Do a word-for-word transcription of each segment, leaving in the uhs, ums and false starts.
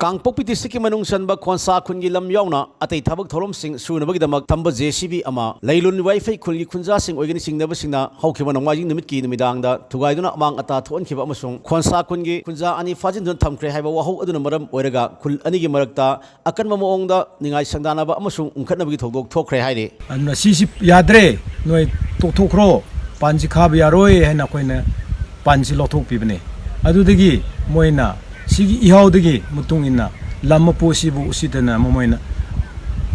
ꯀꯥꯡꯄꯣꯛꯄꯤ ꯗꯤꯁꯇ꯭ꯔꯤꯛꯀꯤ ꯃꯅꯨꯡ ꯆꯟꯕ ꯈꯣꯟꯁꯥ ꯈꯨꯟꯒꯤ ꯂꯝ ꯌꯥꯎꯅ ꯑꯇꯩ ꯊꯕꯛ ꯊꯧꯔꯝꯁꯤꯡ ꯁꯨꯅꯕꯒꯤꯗꯃꯛ ꯊꯝꯕ ꯖꯦ ꯁꯤ ꯕꯤ ꯑꯃ, ꯂꯩꯂꯣꯟ ꯋꯥꯏꯐꯩ ꯈꯨꯜꯒꯤ ꯈꯨꯟꯖꯥꯁꯤꯡ ꯑꯣꯏꯒꯅꯤ ꯆꯤꯡꯅꯕꯁꯤꯡꯅ ꯍꯧꯈꯤꯕ ꯅꯣꯡꯃꯥꯏꯖꯤꯡ ꯅꯨꯃꯤꯠꯀꯤ ꯅꯨꯃꯤꯗꯥꯡꯗ ꯊꯨꯒꯥꯏꯗꯨꯅ ꯑꯃꯥꯡ ꯑꯇꯥ ꯊꯣꯛꯍꯟꯈꯤꯕ ꯑꯃꯁꯨꯡ ꯈꯣꯟꯁꯥ ꯈꯨꯟꯒꯤ ꯈꯨꯟꯖꯥ ꯑꯅꯤ ꯐꯥꯖꯤꯟꯗꯨꯅ ꯊꯝꯈ꯭ꯔꯦ ꯍꯥꯏꯕ ꯋꯥꯍꯧ ꯑꯗꯨꯅ ꯃꯔꯝ ꯑꯣꯏꯔꯒ ꯈꯨꯜ ꯑꯅꯤꯒꯤ ꯃꯔꯛꯇ ꯑꯀꯟꯕ ꯃꯑꯣꯡꯗ ꯅꯤꯡꯉꯥꯏ ꯁꯪꯗꯥꯅꯕ ꯑꯃꯁꯨꯡ ꯎꯪꯈꯠꯅꯕꯒꯤ ꯊꯧꯗꯣꯛ ꯊꯣꯛꯈ꯭ꯔꯦ ꯍꯥꯏꯔꯤ꯫ ꯑꯗꯨꯅ ꯁꯤꯁꯤ ꯌꯥꯗ꯭ꯔꯦ, ꯅꯣꯏ ꯇꯣꯛꯊꯣꯛꯈ꯭ꯔꯣ, ꯄꯥꯟꯁꯤ ꯈꯥꯕ ꯌꯥꯔꯣꯏ ꯍꯥꯏꯅ ꯑꯩꯈꯣꯏꯅ ꯄꯥꯟꯁꯤ ꯂꯧꯊꯣꯛꯄꯤꯕꯅꯤ꯫ ꯑꯗꯨꯗꯒꯤ ꯃꯣꯏꯅ ꯁꯤꯒꯤ ꯏꯍꯥꯎꯗꯒꯤ ꯃꯇꯨꯡ ꯏꯟꯅ ꯂꯝ ꯃꯄꯨ ꯑꯁꯤꯕꯨ ꯎꯁꯤꯠꯇꯅ ꯃꯃꯣꯏꯅ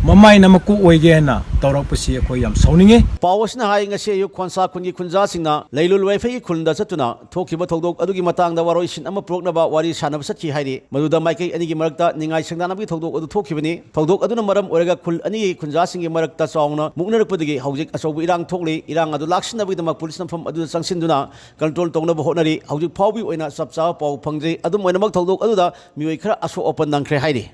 ꯃꯃꯥꯏꯅ ꯃꯀꯣꯛ ꯑꯣꯏꯒꯦ ꯍꯥꯏꯅ ꯇꯧꯔꯛꯄꯁꯤ ꯑꯩꯈꯣꯏ ꯌꯥꯝ ꯁꯥꯎꯅꯤꯡꯉꯤ꯫ ꯄꯥꯎ ꯑꯁꯤꯅ ꯍꯥꯏ, ꯉꯁꯤ ꯑꯌꯨꯛ ꯈꯣꯟꯁꯥ ꯈꯨꯟꯒꯤ ꯈꯨꯟꯖꯥꯁꯤꯡꯅ ꯂꯩꯂꯣꯜ ꯋꯥꯏꯐꯩꯒꯤ ꯈꯨꯜꯗ ꯆꯠꯇꯨꯅ ꯊꯣꯛꯈꯤꯕ ꯊꯧꯗꯣꯛ ꯑꯗꯨꯒꯤ ꯃꯇꯥꯡꯗ ꯋꯥꯔꯣꯏꯁꯤꯟ ꯑꯃ ꯄꯨꯔꯛꯅꯕ ꯋꯥꯔꯤ ꯁꯥꯟꯅꯕ ꯆꯠꯈꯤ ꯍꯥꯏꯔꯤ꯫ ꯃꯗꯨꯗ ꯃꯥꯏꯀꯩ ꯑꯅꯤꯒꯤ ꯃꯔꯛꯇ ꯅꯤꯡꯉꯥꯏ ꯁꯪꯗꯥꯅꯕꯒꯤ ꯊꯧꯗꯣꯛ ꯑꯗꯨ ꯊꯣꯛꯈꯤꯕꯅꯤ꯫ ꯊꯧꯗꯣꯛ ꯑꯗꯨꯅ ꯃꯔꯝ ꯑꯣꯏꯔꯒ ꯈꯨꯜ ꯑꯅꯤꯒꯤ ꯈꯨꯟꯖꯥꯁꯤꯡꯒꯤ ꯃꯔꯛꯇ ꯆꯥꯎꯅ ꯃꯨꯛꯅꯔꯛꯄꯗꯒꯤ ꯍꯧꯖꯤꯛ ꯑꯆꯧꯕ ꯏꯔꯥꯡ ꯊꯣꯛꯂꯤ꯫ ꯏꯔꯥꯡ ꯑꯗꯨ ꯂꯥꯛꯁꯤꯟꯅꯕꯒꯤꯗꯃꯛ ꯄꯨꯂꯤꯁ ꯃꯐꯝ ꯑꯗꯨꯗ ꯆꯪꯁꯤꯟꯗꯨꯅ ꯀꯟꯇ꯭ꯔꯣꯜ ꯇꯧꯅꯕ ꯍꯣꯠꯅꯔꯤ꯫ ꯍꯧꯖꯤꯛ ꯐꯥꯎꯕꯒꯤ ꯑꯣꯏꯅ ꯆꯞ ꯆꯥꯕ ꯄꯥꯎ ꯐꯪꯗ꯭ꯔꯤ꯫ ꯑꯗꯨꯝ ꯑꯣꯏꯅꯃꯛ ꯊꯧꯗꯣꯛ ꯑꯗꯨꯗ ꯃꯤꯑꯣꯏ ꯈꯔ ꯑꯁꯣꯛ ꯑꯄꯟ ꯅꯪꯈ꯭ꯔꯦ ꯍꯥꯏꯔꯤ꯫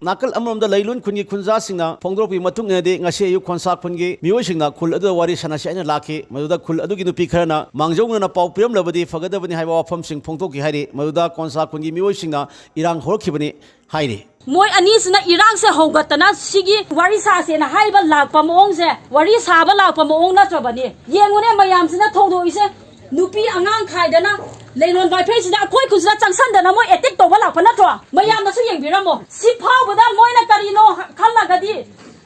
ꯅꯥꯀꯜ ꯑꯃꯔꯣꯝꯗ ꯂꯩꯂꯣꯟ ꯈꯨꯟꯒꯤ ꯈꯨꯟꯖꯥꯁꯤꯡꯅ ꯐꯣꯡꯗꯣꯔꯛꯄꯒꯤ ꯃꯇꯨꯡ ꯏꯟꯅꯗꯤ, ꯉꯁꯤ ꯑꯌꯨꯛ ꯈꯣꯟꯁꯥ ꯈꯨꯟꯒꯤ ꯃꯤꯑꯣꯏꯁꯤꯡꯅ ꯈꯨꯜ ꯑꯗꯨꯗ ꯋꯥꯔꯤ ꯁꯥꯟꯅꯁꯤ ꯍꯥꯏꯅ ꯂꯥꯛꯈꯤ꯫ ꯃꯗꯨꯗ ꯈꯨꯜ ꯑꯗꯨꯒꯤ ꯅꯨꯄꯤ ꯈꯔꯅ ꯃꯥꯡꯖꯧꯅꯅ ꯄꯥꯎ ꯄꯤꯔꯝꯂꯕꯗꯤ ꯐꯒꯗꯕꯅꯤ ꯍꯥꯏꯕ ꯋꯥꯐꯝꯁꯤꯡ ꯐꯣꯡꯗꯣꯛꯈꯤ ꯍꯥꯏꯔꯤ꯫ ꯃꯗꯨꯗ ꯀꯣꯟꯁꯥ ꯈꯨꯟꯒꯤ ꯃꯤꯑꯣꯏꯁꯤꯡꯅ ꯏꯔꯥꯡ ꯍꯧꯔꯛꯈꯤꯕꯅꯤ ꯍꯥꯏꯔꯤ꯫ ꯃꯣꯏ ꯑꯅꯤꯁꯤꯅ ꯏꯔꯥꯡꯁꯦ ꯍꯧꯒꯠꯇꯅ ꯁꯤꯒꯤ ꯋꯥꯔꯤ ꯁꯥꯁꯦꯅ ꯍꯥꯏꯕ ꯂꯥꯛꯄ ꯃꯑꯣꯡꯁꯦ, ꯋꯥꯔꯤ ꯁꯥꯕ ꯂꯥꯛꯄ ꯃꯑꯣꯡ ꯅꯠꯇ꯭ꯔꯕꯅꯤ꯫ ꯌꯦꯡꯉꯨꯅꯦ, ꯃꯌꯥꯝꯁꯤꯅ ꯊꯧꯗꯣꯛꯏꯁꯦ꯫ ꯅꯨꯄꯤ ꯑꯉꯥꯡ ꯈꯥꯏꯗꯅ ꯂꯩꯔꯣꯟ ꯋꯥꯏꯐꯩꯁꯤꯗ ꯑꯩꯈꯣꯏ ꯈꯨꯟꯁꯤꯗ ꯆꯪꯁꯟꯗꯅ ꯃꯣꯏ ꯑꯦꯇꯦꯛ ꯇꯧꯕ ꯂꯥꯛꯄ ꯅꯠꯇ꯭ꯔꯣ? ꯃꯌꯥꯝꯅꯁꯨ ꯌꯦꯡꯕꯤꯔꯝꯃꯣ꯫ ꯁꯤ ꯐꯥꯎꯕꯗ ꯃꯣꯏꯅ ꯀꯔꯤꯅꯣ ꯈꯜꯂꯒꯗꯤ,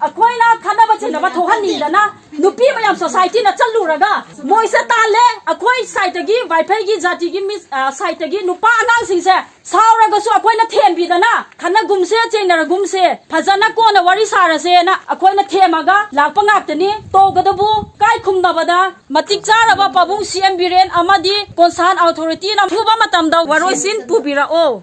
ꯑꯩꯈꯣꯏꯅ ꯈꯠꯅꯕ ꯆꯩꯅꯕ ꯊꯣꯛꯍꯟꯅꯤꯡꯗꯅ ꯅꯨꯄꯤ ꯃꯌꯥꯝ ꯁꯣꯁꯥꯏꯇꯤꯅ ꯆꯠꯂꯨꯔꯒ ꯃꯣꯏꯁꯦ ꯇꯥꯜꯂꯦ, ꯑꯩꯈꯣꯏ ꯁꯥꯏꯠꯇꯒꯤ, ꯋꯥꯏꯐꯩꯒꯤ ꯖꯥꯇꯤꯒꯤ ꯃꯤ, ꯑ, ꯁꯥꯏꯠꯇꯒꯤ ꯅꯨꯄꯥ ꯑꯉꯥꯡꯁꯤꯡꯁꯦ ꯁꯥꯎꯔꯒꯁꯨ ꯑꯩꯈꯣꯏꯅ ꯊꯦꯝꯕꯤꯗꯅ, ꯈꯠꯅꯒꯨꯝꯁꯦ, ꯆꯩꯅꯔꯒꯨꯝꯁꯦ, ꯐꯖꯅ ꯀꯣꯟꯅ ꯋꯥꯔꯤ ꯁꯥꯔꯁꯦꯅ ꯑꯩꯈꯣꯏꯅ ꯊꯦꯝꯃꯒ ꯂꯥꯛꯄ ꯉꯥꯛꯇꯅꯤ꯫ ꯇꯧꯒꯗꯕꯨ ꯀꯥꯏ ꯈꯨꯝꯅꯕꯗ ꯃꯇꯤꯛ ꯆꯥꯔꯕ ꯄꯥꯕꯨꯡ ꯁꯤ ꯑꯦꯝ ꯕꯤꯔꯦꯟ ꯑꯃꯗꯤ ꯀꯣꯟꯁꯥꯟ ꯑꯣꯊꯣꯔꯤꯇꯤꯅ ꯑꯊꯨꯕ ꯃꯇꯝꯗ ꯋꯥꯔꯣꯏꯁꯤꯟ ꯄꯨꯕꯤꯔꯛꯑꯣ꯫